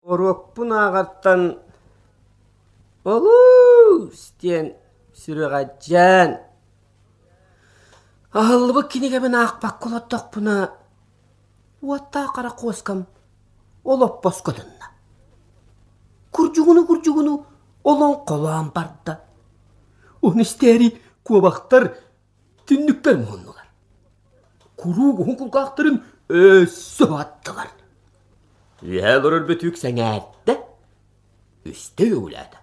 Уруокпун ааҕартан олус диэн сүрэҕэлдьээн, аһыллыбыт кинигэбин аахпакка олордохпуна, уоттаах хара куоскам олоппоско тынна. Курдьугуну-курдьугуну олоҥхолоон барда. Ону истээри куобахтар түннүкпэр муһуннулар. Куруук уһун кулгаахтарын өссө уһаттылар. Үөһэ олорор бөтүүк сэҥээрдэ, үстэ үөгүлээтэ.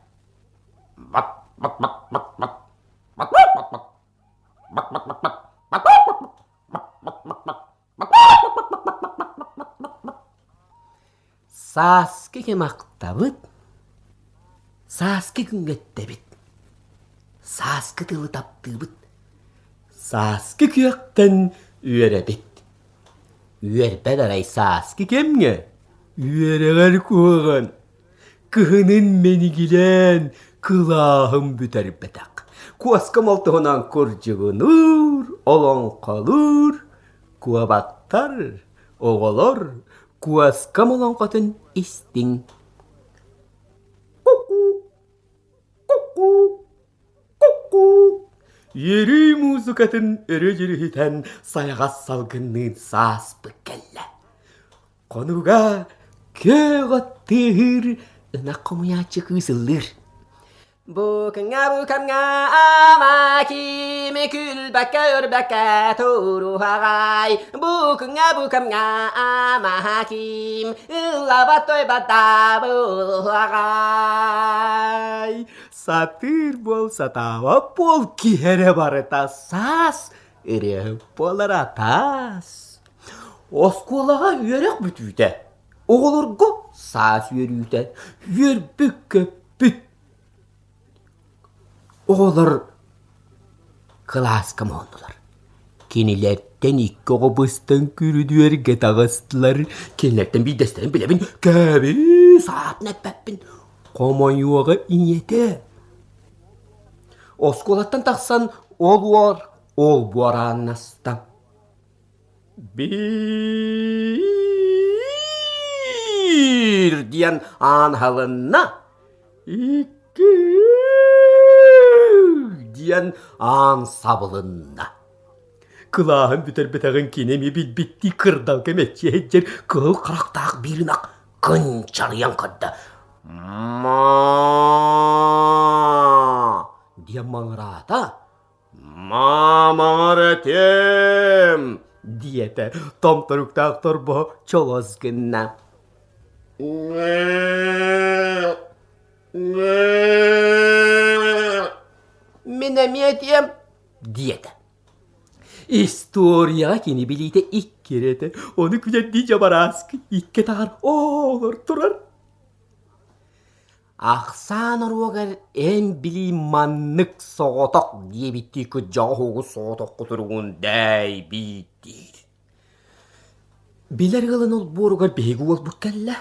Бат бат бат бат бат бат бат бат бат бат бат бат бат бат бат бат бат бат Сааскы кэм ахтабыт, сааскы күҥҥэ эттэбит, сааскы тылы таптыыбыт, сааскы күөхтэн үөрэбит. Үөрбэт арай сааскы кэмҥэ үөрэҕэр куһаҕан, кыһынын мэнигилээн кылааһым бүтэрбэтэх. Куоскам ол туһунан курдьугунуур, олоҥхолуур, Куобахтар, оҕолор, куоскам олоҥхотун истиҥ Ку-ку, ку-ку, Үөрүү музыкатын өрө дьүрүһүтэн сайаҕас салгынныын сааспыт кэллэ. Хонууга күөх от тыаһыыр, ынах хомуйааччы кыыс ыллыыр. Бу күҥҥэ бу кэмҥэ ама кими күлбэккэ өрбөккө туруһаҕай Бу күҥҥэ бу кэмҥэ ама ким ыллабат тойбат да буолуоҕай Сатыыр буол сатаабат буол киһи эрэ барыта саас ырыаһыт буолар атаас Оскуолаҕа үөрэх бүтүүтэ оҕолорго саас үөрүүтэ үөрбүт-көппүт Оҕолор кылааска моһуннулар. Кинилэртэн икки оҕо быстан күрүдүөргэ таҕыстылар. Кинилэртэн биирдэстэрин билэбин, кэбиис, аатын эппэппин. Хомойуоҕа ийэтэ. Оскуолаттан тахсан ол уор, ол буорааннаста. Биир диэн аан аһылынна, икки диэн аан сабылынна. Кылааһын бүтэрбэтэҕин кини эмиэ билбиттии кырдалга мэччийэ сылдьар кыһыл харахтаах биир ынах кынчарыйан көрдө. «Маа!» диэн маҥыраата. «Маамаҕар этиэм!» диэтэ томторуктаах торбоһо чолос гынна. «Мин эмиэ этиэм!» диэтэ. Историяҕа кини билиитэ икки эрэ этэ, ону күлэрдии дьабарааскы икки атаҕар оолор турар. Ахсаан оруогар эн билии маннык соҕотох диэбиттии кырдьаҕас уолу соҕотох кутуругун дээйбиит диир. Билэр ыалын олбуоругар биһиги уолбут кэллэ.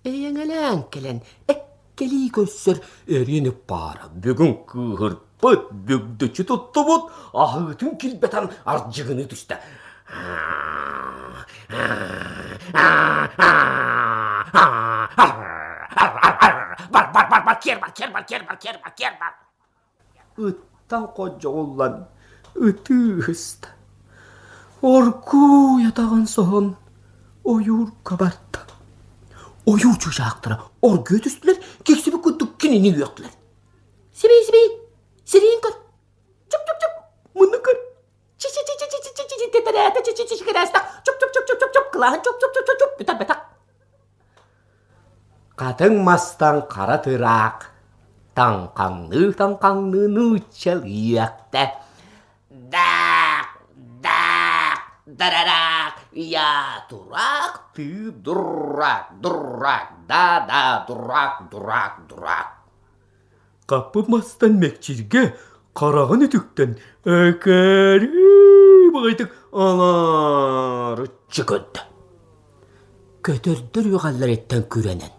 Эйэҥэлээн кэлэн эккэлии көрсөр эриэн ыппаара бүгүн кыыһырбыт, бүгдүчү туттубут, аһыытын килбэтэн ардьыгыныы түстэ. Бар бар бар бар киэр бар киэр бар киэр бар киэр бар киэр бар Ыттан ходьоҕуллан ытыы ыһыста. Оргууй атаҕын соһон ойуурга барда. Ойуур чыычаахтара оргуйа түстүлэр, киксибит курдук кинини үөхтүлэр. Сибий-сибий, сириин көр, чуп-чуп-чуп, мунну көр, Чи-чи-чи-чи-чи-чи-чи тэтэрээтэ чи-чи-чи кэрээстэх чуп-чуп-чуп-чуп-чуп кылааһын чуп-чуп-чуп-чуп бүтэрбэтэх. Хатыҥ мастан хара тыраах таҥхаҥныы-таҥхаҥныы нууччалыахта. Даах, даах, дарараах, я тураах, ты дурак, дурак, да-да, дурак, дурак, дурак. Хаппыт мастан мэкчиргэ хараҕын үтүктэн өкөрүү баҕайытык алаарыччы көрдө. Көтөрдөр үөҕэллэриттэн күрэнэн,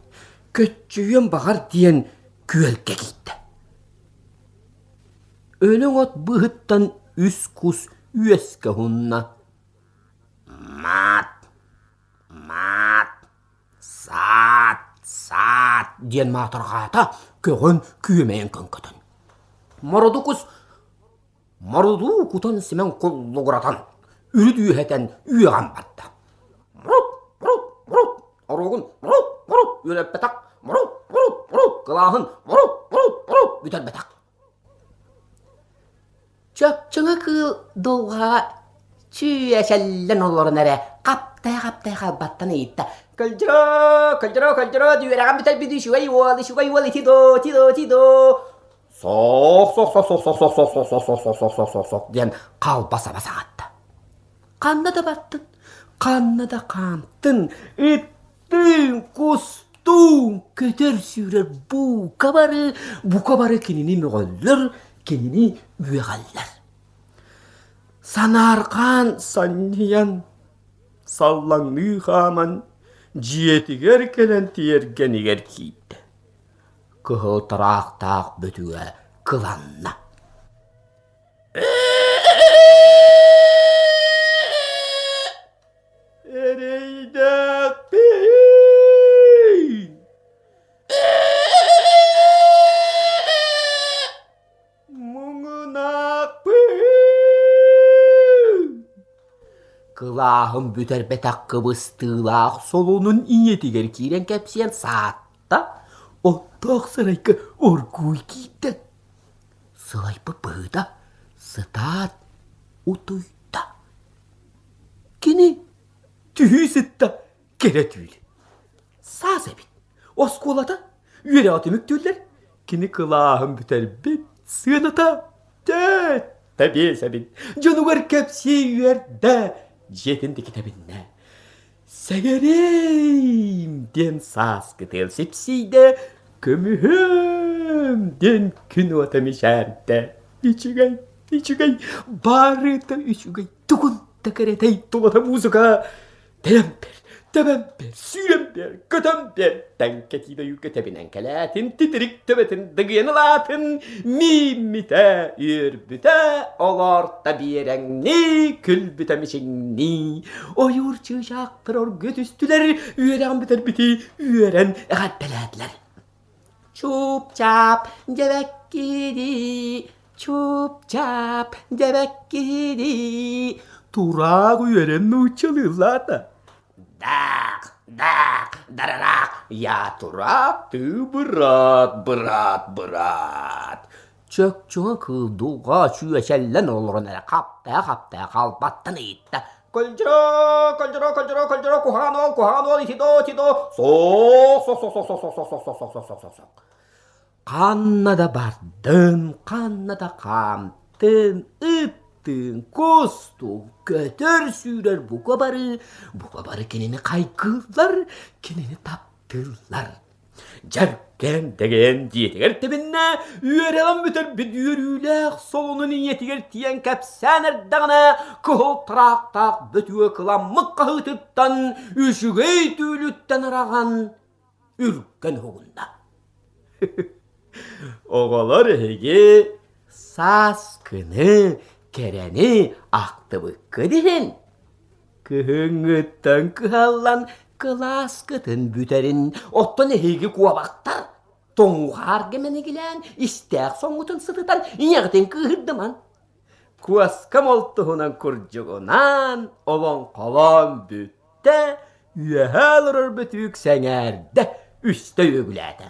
көччүйүөн баҕар диэн күөлгэ киирдэ. Өлөҥ от быыһыттан үс кус үөскэ уһунна. Маат, маат, саа. диэн маатырҕаата, көҕөн күөмэйин көҥкөтөн. Мороду кус мородуу кутан симэн куллугуратан, үрүт үөһэтэн үөҕэн барда. Мурут, мурут, мурут, оруогун мурут, мурут үөрэппэтэх, мурут, мурут, мурут кылааһын мурут, мурут, мурут бүтэрбэтэх. Чөкчөҥө кыыл дулҕаҕа чүүйэсэллэн олорон эрэ хаптайа-хаптайа халбаттан ыйытта: «Көлдьөрөө, көлдьөрөө, көлдьөрөө, үөрэҕин бүтэрбит үчүгэй уол, үчүгэй уол ити доо, ити доо, ити доо!» «Сох, сох, сох, сох, сох, сох, сох, сох, сох, сох, сох, сох, сох, сох» диэн халба саба саҥатта. Ханна да баттын, ханна да хаамтын, ыттыын, кустуун, көтөр-сүүрэр бука бары, бука бары кинини мөҕөллөр, кинини үөҕэллэр. Санаарҕаан санньыйан, саллаҥныы хааман, дьиэтигэр кэлэн тиэргэнигэр киирдэ. Кыһыл тараахтаах бөтүгэ кыланна. Эрэйдээхпин! Муҥунаахпын! Кылааһым бүтэрбэтэх кыбыстыылаах солунун ийэтигэр киирэн кэпсиэн саатта, оттоох сарайга оргууй киирдэ. Сылайбыт быһыыта сытаат утуйда. Кини түһүү сытта кэрэ түүл. Саас эбит. Оскуолата үөрэҕэ түмүктүүллэр. Кини кылааһын бүтэрбит сыаната тэбиэс эбит. Дьонугар кэпсии үөрдэ, дьиэтин тикитэбиннэ. Сэгэриэм диэн сааскы тыал сипсийдэ, көмүһүм диэн күн уота мичээрдэ. Үчүгэй, үчүгэй, барыта үчүгэй, тугун да кэрэтэй тулата музыка Тэйэн бэр, тэбэн бэр, сүүрэн бэр, көтөн бэр, тэҥкэтиин ойууга тэбинэн кэлээтин, титирик төбөтүн дыгыйан ылаатын, мииммитэ, үөрбүтэ, олорто биэрэҥнии, күлбүтэ мичиҥнии. Ойуур чыычаахтар оргуйа түстүлэр, үөрэҕин бүтэрбити үөрэн эҕэрдэлээтилэр. Чуп-чап, дьэбэккиһирии, чуп-чап, дьэбэккиһирии. Тураах үөрэн нууччалыылаата. Даах, даах, дарараах, я тураах, ты брат, брат, брат. Чөкчөҥө кыыл дулҕа чүөчэллэн олорон эрэ хаптайа-хаптайа халбаттан ыйытта. Көлдьөрөө, көлдьөрөө, көлдьөрөө, көлдьөрөө, куһаҕан уол, куһаҕан уол, ити доо, ити доо, соох, соох, соох, соох, соох, соох, соох, соох, соох, соох, соох. Ханна да бардын, ханна да хаамтын, ыттын, кустун, көтөр сүүрэр бука бары, бука бары кинини хайгыыллар, кинини таптыыллар. Дьэргэн дэгэн дьиэтигэр тэбиннэ, үөрэҕин бүтэрбит үөрүүлээх солунун ийэтигэр тиийэн кэпсээн эрдэҕинэ, кыһыл тараахтаах бөтүө кыламмыт хаһыытыттан, үчүгэй түүлүттэн араҕан, үргэн уһугунна. Оҕолор эһиги сааскыны, кэрэни ахтыбыккыт иһин Кыһыҥҥыттан кыһаллан кылааскытын бүтэрин, оттон эһиги куобахтар тоҥуһаарга мэнигилээн, истээх соҥҥутун сытытан ийэҕитин кыыһырдыман. Куоска молтуһунан курдьугунаан, олоҥхолоон бүттэ, үөһэ олорор бөтүүк сэҥээрдэ, үстэ үөгүлээтэ.